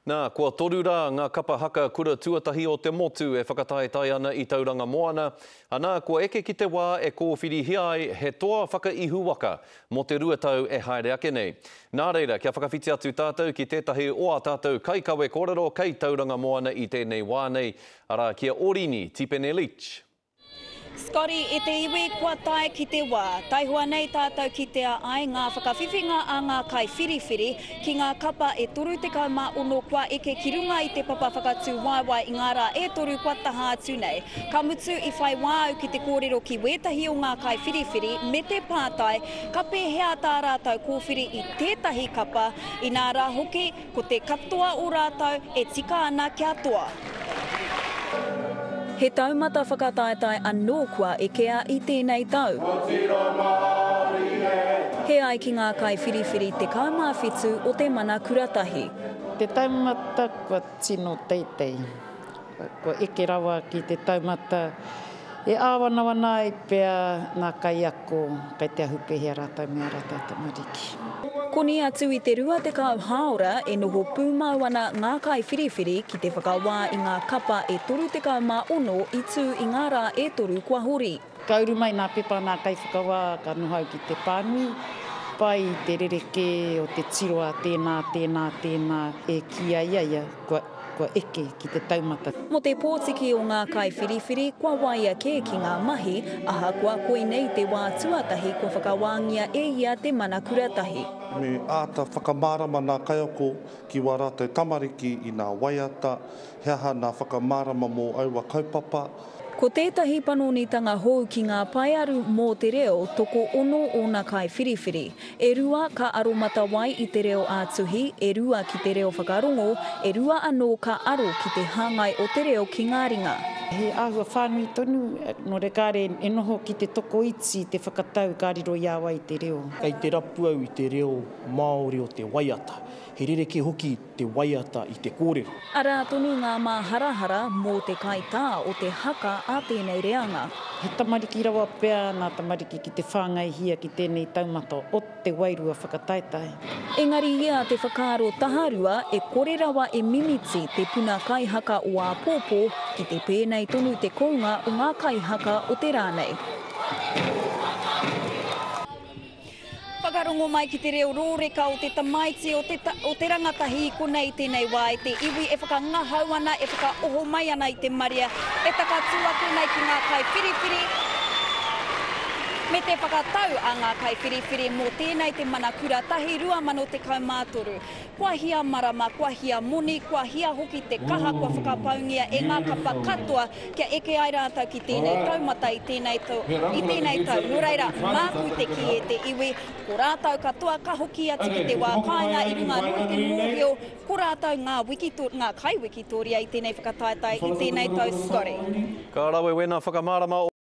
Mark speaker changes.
Speaker 1: Nā, kua toru rā ngā kapa haka kura tuatahi o te motu e whakataetae ana i Tauranga Moana, anā, kua eke ki te wā e kōwhirihia ai he toa whakaihu waka mō te 2 tau e haere ake nei. Nā reira, kia whakawhiti atu tātou ki tētahi o ā tātou kaikawe kōrero kei Tauranga Moana i tēnei wā nei, arā, ki a Orini Tipene Leach.
Speaker 2: Scotty, e te iwi, kua tae ki te wā. Taihoa nei tātou kitea ai ngā whakawhiwhinga a ngā kaiwhiriwhiri ki ngā kapa e 36 kua eke ki runga i te papa whakatū waewae i ngā rā e toru kua taha atu nei. Ka mutu i whai wā au ki te kōrero ki wētahi o ngā kaiwhiriwhiri me te pātai ka pēhea tā rātou kōwhiri i tētahi kapa, inā rā hoki, Ko te katoa o rātou e tika ana kia toa.
Speaker 3: He taumata whakataetae anō kua ekea i tēnei tau. He ai ki ngā kaiwhiriwhiri 17 o te Mana Kuratahi.
Speaker 4: Te taumata kua tino teitei. Kua eke rawa ki te taumata e āwanawana ai pea ngā kaiako kei te ahu pēhea rātou me ā rātou tamariki.
Speaker 3: Koni atu i te 20 hāora e noho pūmau ana ngā kaiwhiriwhiri ki te whakawā i ngā kapa e 36 i tū i ngā rā e toru kua hori.
Speaker 4: Ka uru mai nā pepa nā kaiwhakawā ka noho au ki te pānui, pai te rerekē o te tiro a tēnā, tēnā, tēnā e kī ai a ia kua, kua eke ki te taumata.
Speaker 3: Mō te pōtiki o ngā kaiwhiriwhiri kua waia kē ki ngā mahi, ahakoa koinei te wā tuatahi kua whakawāngia e ia te mana kuratahi.
Speaker 5: Me āta whakamārama nā kaiako ki wā rātou tamariki i nā waiata, he aha nā whakamārama mō aua kaupapa.
Speaker 3: Ko tētahi panonitanga hou ki ngā paearu mō te reo, tokoono ōna kaiwhiriwhiri. E rua ka aromatawai i te reo ā-tuhi, e rua ki te reo whakarongo, e rua anō ka aro ki te hāngai o te reo ki ngā ringa.
Speaker 4: He āhua whānui tonu, nō reira kāre e noho ki te tokoiti te whakatau ka riro i a wai te reo.
Speaker 6: Kei te rapu au i te reo Māori o te waiata. He rerekē hoki te waiata i te kōrero.
Speaker 3: Arā tonu ngā māharahara mō te kaitā o te haka a tēnei reanga.
Speaker 4: He tamariki rawa pea ngā tamariki ki te whāngaihia ki tēnei taumata o te wairua whakataetae.
Speaker 3: Engari ia te whakaaro taharua e kore rawa e mimiti te puna kaihaka o āpōpō ki te pēnei tonu te kounga o ngā kaihaka o te rā nei.
Speaker 2: Whakarongo mai ki te reo rōreka o te tamaiti, o te, o te rangatahi i konei i tēnei wā e te iwi e whakangahau ana, e whakaoho mai ana i te marea e takatū ake nei ki ngā kaiwhiriwhiri me te whakatau a ngā kaiwhiriwhiri mō tēnei te Mana Kura Tahi 2013. Kua hia marama, kua hia moni, kua hia hoki te kaha kua whakapaungia e ngā kapa katoa kia eke ai rātou ki tēnei taumata i tēnei tau, i tēnei tau. Nō reira, māku te kī e te iwi, ko rātou katoa ka hoki atu ki te wā kāinga i runga anō i te mōhio ko rātou ngā wikito, ngā kaiwikitōria i tēnei whakataetae i tēnei tau. Scotty.
Speaker 1: Ka rawe wena whakamārama o.